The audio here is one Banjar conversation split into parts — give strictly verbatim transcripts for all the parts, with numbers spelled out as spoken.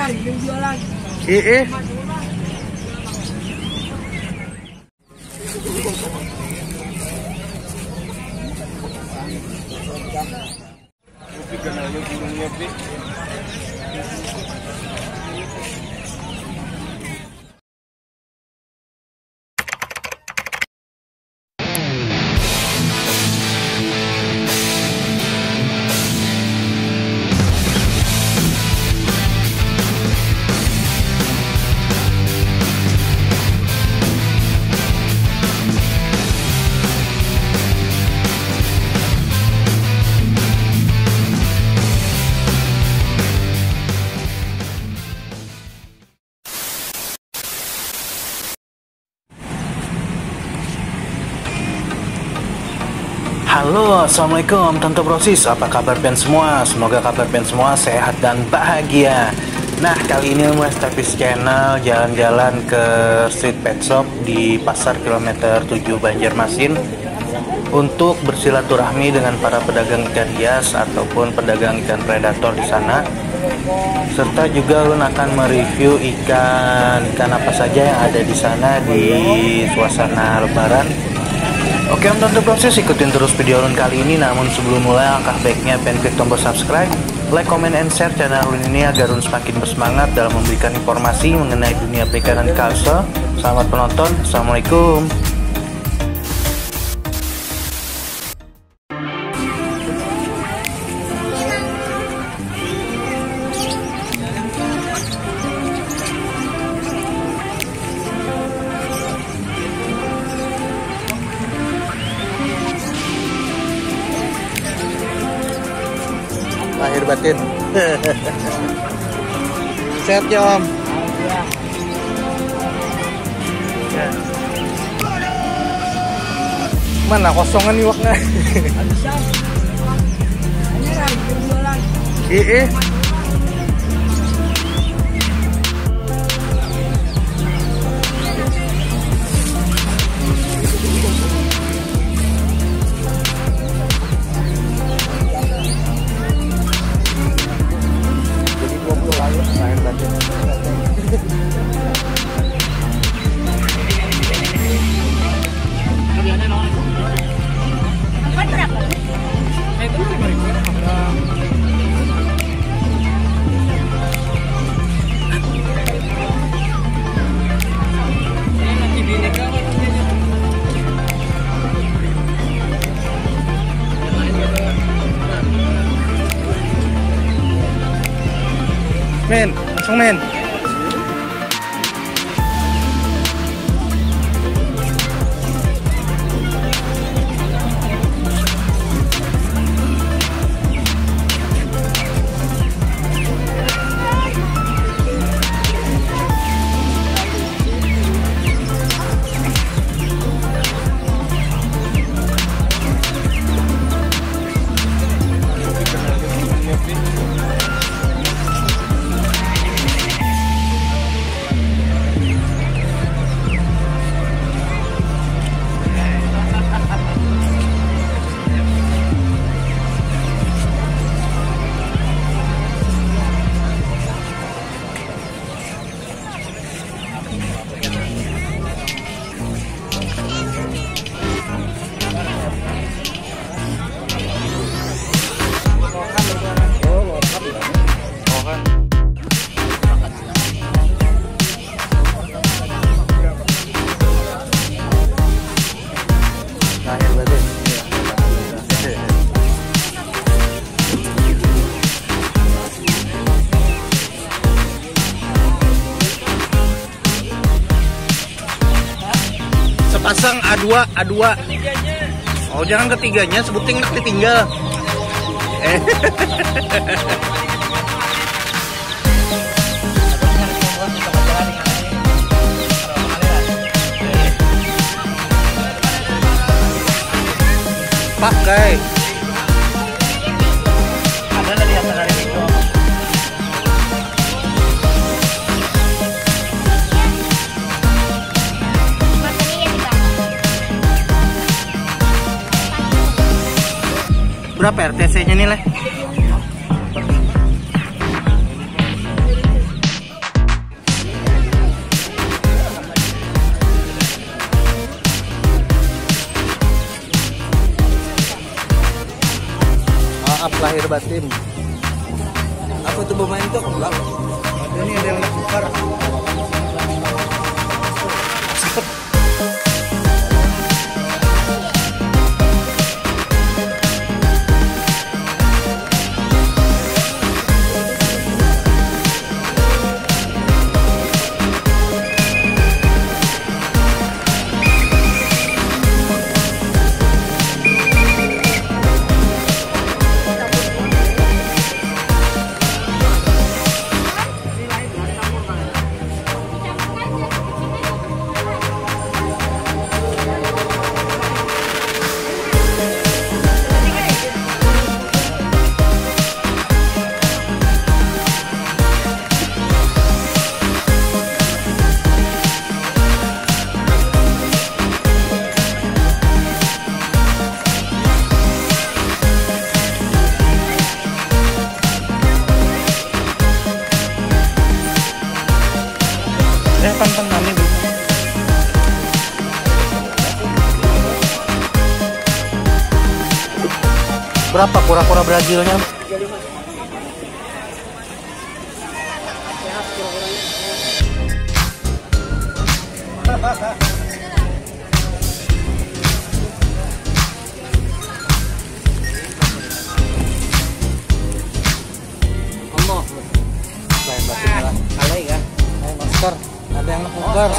Ih, ih. Halo, assalamualaikum Tante Brosis. Apa kabar pian semua? Semoga kabar pian semua sehat dan bahagia. Nah, kali ini Mas Tapis Channel jalan-jalan ke Street Pet Shop di Pasar Kilometer tujuh Banjarmasin untuk bersilaturahmi dengan para pedagang ikan hias ataupun pedagang ikan predator di sana. Serta juga ulun akan mereview ikan, ikan apa saja yang ada di sana di suasana lebaran. Oke, Om Tante Brosis, ikutin terus video ulun kali ini. Namun sebelum mulai, alangkah baiknya pian klik tombol subscribe, like, comment, and share channel ulun ini agar ulun semakin bersemangat dalam memberikan informasi mengenai dunia perikanan di Kalsel. Selamat menonton. Assalamualaikum. Lahir batin. Sehat ya, Om? Mana kosongan iwaknya? Iya. Jadi dua puluh kali main badminton. Men, langsung men. Sepasang A dua, A dua. Oh, jangan ketiganya, sebuting nak ditinggal. Eh. Pakai. Ada tadi yang tadi itu. Berapa R T C-nya nih, Leh? Batin. Apa tuh bermain tuh? Aku bilang. Ini ada yang tukar. Eh, pan, pan, pan, ini dulu. Berapa kura-kura Brazilnya? Lain batin lah. Alay kah? Ayo, masker. Ada yang nuker.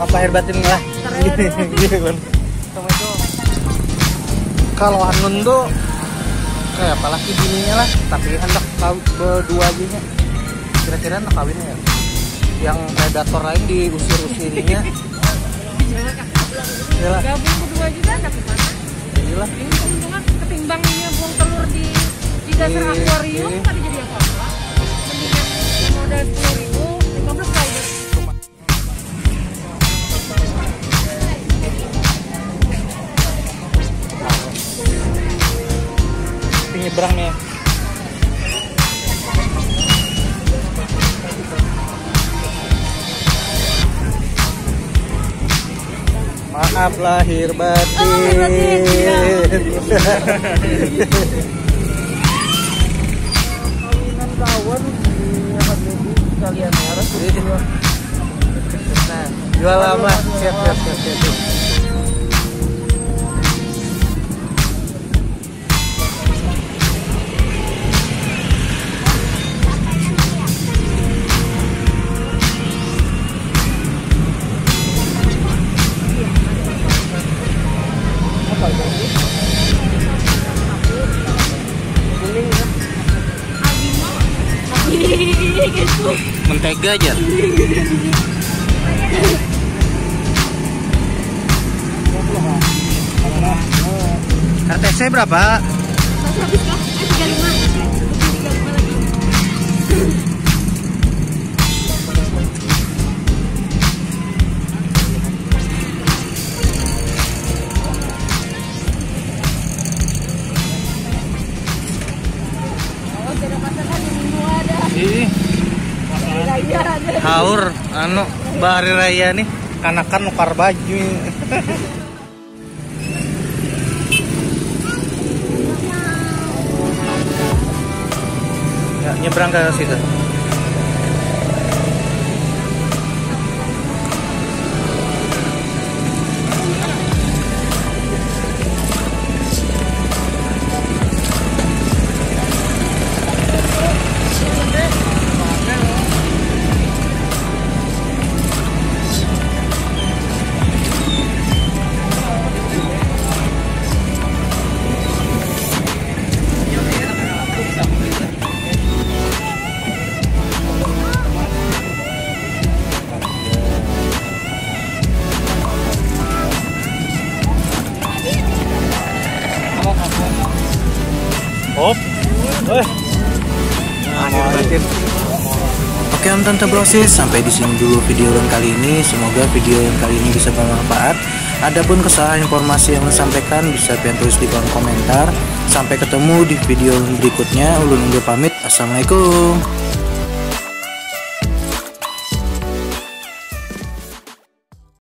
Apa lahir batin lah? Iya, kan? Kalau Anun tuh kayak apa laki bininya lah, tapi hendak kawin berdua aja nya. Kira-kira hendak kawin ya? Yang predator lain diusir-usirinya. Yalah. Gabung berdua juga, tapi mana? Iyalah. Ini keuntungan ketimbang ini buang telur di, di dasar akuarium, kada jadi apa-apa. Mendingan modal sepuluh ribu, lima belas lah. Ini nyebrang nih. Maaf lahir batin. Oh, lahir batin, iya. Kawinan kawan, iya, Habibie, sekalian harus. Iya. Nah, jual lama. Siap, siap, siap, siap. Mentega aja. R T C berapa? Seratus kah? Eh, tiga lima. Tiga lima lagi. Oh, sudah masakan di minggu ada. Ih. Hari raya ada. Haur, anu, bah hari raya nih, kanakan nukar baju. Ya, nyebrang ke situ. Op. Eh. Oke, Om Tante Brosis, sampai di sini dulu video ulun kali ini. Semoga video yang kali ini bisa bermanfaat. Adapun kesalahan informasi yang ulun sampaikan, bisa pian tulis di kolom komentar. Sampai ketemu di video berikutnya. Ulun Ungge pamit. Assalamualaikum.